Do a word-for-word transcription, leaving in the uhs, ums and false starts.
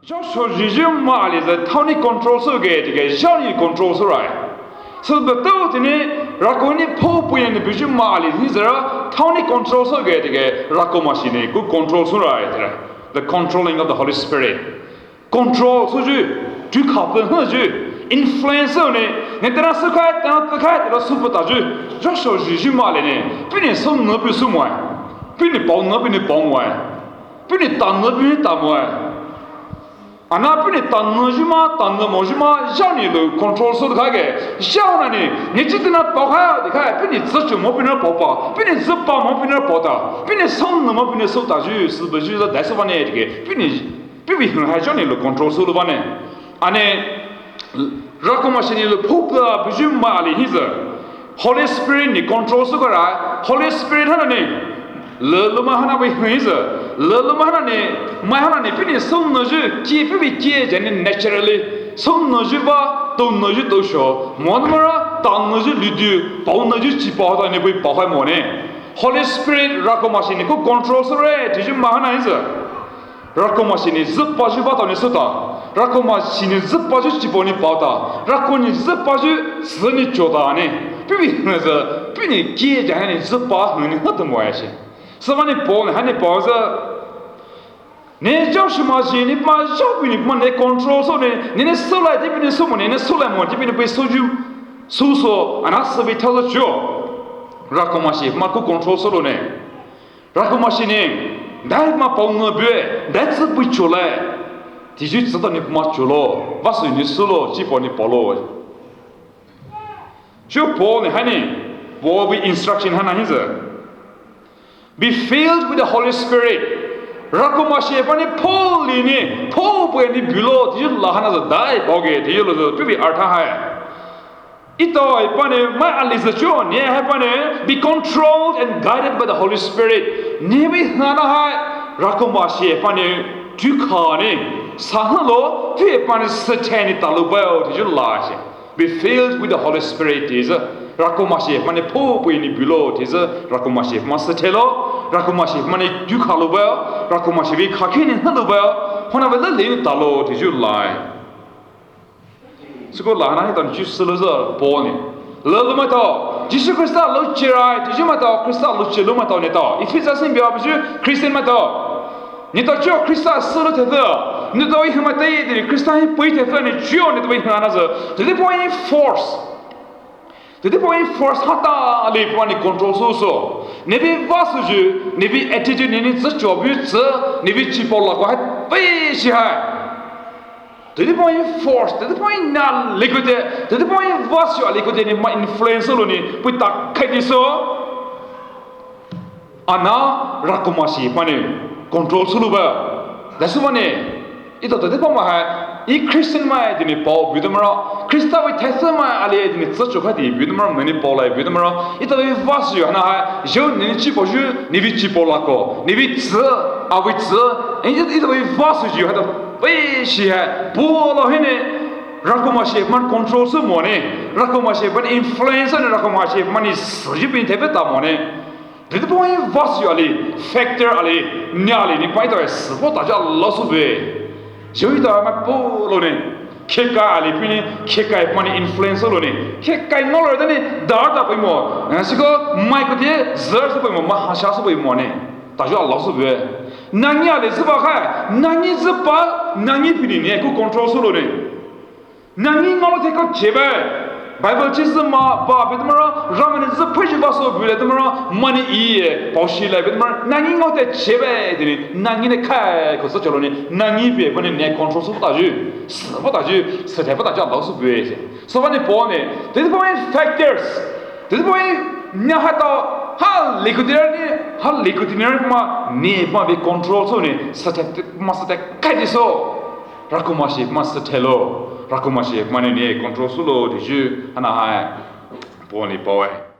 Joshua zhizhi ma ali zü thaoni control sü ge, dige zhaoni control sü rai. Sü bü tao tini, rako ni pho pui ni buyu ma ali hi zü ra, thaoni control sü ge, dige rako mashi ni ku control sü rai, dige. The controlling of the Holy Spirit. Control sü ju, ju kha pü hü ju, influence sü ni, ne tena sü khai, tena sü khai, tena sü pü ta ju, Joshua zhizhi ma ali ni, pini sü nü pü sü mai, pini pao nü pini pao mai. Pini ta nü pini ta mai. Ana pini ta nü ju ma, ta nü mo ju ma, zhaoni lu control sü kha ge. Zhao na ni, ni chi tena pao kha, di kha, pini zü chu mo pini pao pa, pini zü pa mo pini pao ta, pini sü nü mo pini sü ta ju, sü bü ju za dai sü ba ne, di ge, pini, pini hü hai zhaoni lu control sü lu ba ne. Ane, rako mashi ni lu pho pü a buyu ma ali hi zü. Holy Spirit ni control sü kara, Holy Spirit hana ni, leluma hana bai hüi zü, leluma hana ni, mai hana ni, pini sü nü ju, ki pini ki, jani naturally, sü nü ju ba, to nü ju to sho, mo nü mara, ta nü ju lidu, pao nü ju chi pao ta ni bai pao hai mo ni. Holy Spirit rako mashi ni ku control sü re, ti ju ma hana hi zü. Rako mashi ni zü pa ju ba ta ni sü ta. Rako mashi ni zü pa ju chi pao ni pao ta. Rako ni zü pa ju zü ni cho ta ni. Pini hü zü, pini ki ja ni zü pa hü ni hü tu mo ya shi. Sü ba ni pao ni, ha ni pao zü. Ni zhao shi ma shi ni pa zhao pini ma ni control sü ni. Ni ni sü lai di pini sü mo ni, ni sü lai mo di pini bai sü ju. Sü sü, ana sü bi tha zü cho. Rako mashi ma ku control sü lu ni. Rako mashi ni, dai ma pao nü bue, dai zü bui cho le. Ti ju zü ta ni ma cho lo, va sü ni sü lo, chi pao ni pao lo. Ju Paul ni ha ni, Paul bai instruction hana hi zü. Be filled with the Holy Spirit. Rako mashi pa ni pho li ni, pho bue ni bu lo, ti ju la hana zü dai pao ge, ti ju lo zü, pini artha hai. Ito hai pa ni, mai ali zü cho, ni hai pa ni, be controlled and guided by the Holy Spirit. Ni bi hana hai, rako mashi pa ni, tu kha ni, sa hü lo, tu pa ni sü te ni ta lu ba yo, ti ju la shi. Be filled with the Holy Spirit, ti zü, rako mashi pa ni pho pui ni bu lo, ti zü, rako mashi ma sü te lo, rako mashi ma ni tu kha lu ba yo, rako mashi bi kha ki ni hü lu ba yo, hona ba le li ni ta lo, ti ju lai. Süko la hana hi ta ni Jisu lo zü Paul ni. Lo lo ma ta. Jisu Krista lo chi rai, ti ju ma ta, Krista lo chi lo ma ta ni ta. Ephesa sin bia bu ju Christian ma ta. Ni ta ju Krista sü lo te zü. Ni ta wi hü ma ta yi, ti Krista hi pui te zü ni ju ni ta wi hü na zü. Ti ti point force. Ti ti point force ha ta li pa ni control sü sü. Ni bi va sü ju, ni bi attitude ni ni zü cho bu zü, ni bi chi pao la ko hai, bai shi hai. Ti ti point force, ti ti point na likute, ti ti point va sü a likute ni ma influence lo ni, pui ta khai di so. Ana rako mashi pa ni control sü lu ba. Da sü ma ni, ito ti ti point ma hai, i Christian mai ti ni pao bu de mara, Krista wi te sü mai ali ti ni zü cho khai di bu de mara, ni pao lai bu de mara, ito ti va sü hana hai, ju ni chi pao ju, ni bi chi pao la ko, ni bi zü, a wi zü, i, ito ti va sü ju ha ta, Bai shi hai, Paul lo hi ni, rako mashi ma ni control sü mo ni, rako mashi ma ni influence ni, rako mashi ma ni sü ju pini te pe ta mo ni. Ti ti point va sü a li, factor a li, ni a li, ni pa ito sü pao ta ja lo sü be. Ju ito ma Paul lo ni, khe kai a li pini, khe kai ma ni influence lo ni, khe kai no lo de ni, da ta pai mo, eh, süko mai ko ti, zü sü pai mo, ma ha sha sü pai mo ni. Ta ju a lo sü be. Nangi a li zü ba khai, nangi zü pa, nangi pini ni ku control sü lo ni. Nangi ngalo te ko che be. Bible chi zü ma ba be de mara, Ramai ni zü phe ju ba so bu le de mara, ma ni i e, pao shi lai be de mara, nangi ngalo te che be, de ni, nangi ni khai ko sü cho lo ni, nangi be, ba ni ni control sü pao ta ju, sü pao ta ju, sü te pao ta ju a lo sü be. Sü ba ni Paul ni, ti ti point factors, ti ti point ni ha ta, ha likutira ni, ha likutira ma ni pa bi control sü ni, sü te, ma sü te khai di so. Rako mashi ma sü te lo, rako mashi ma ni ni control sü lo di ju, hana hai. Paul ni pao e.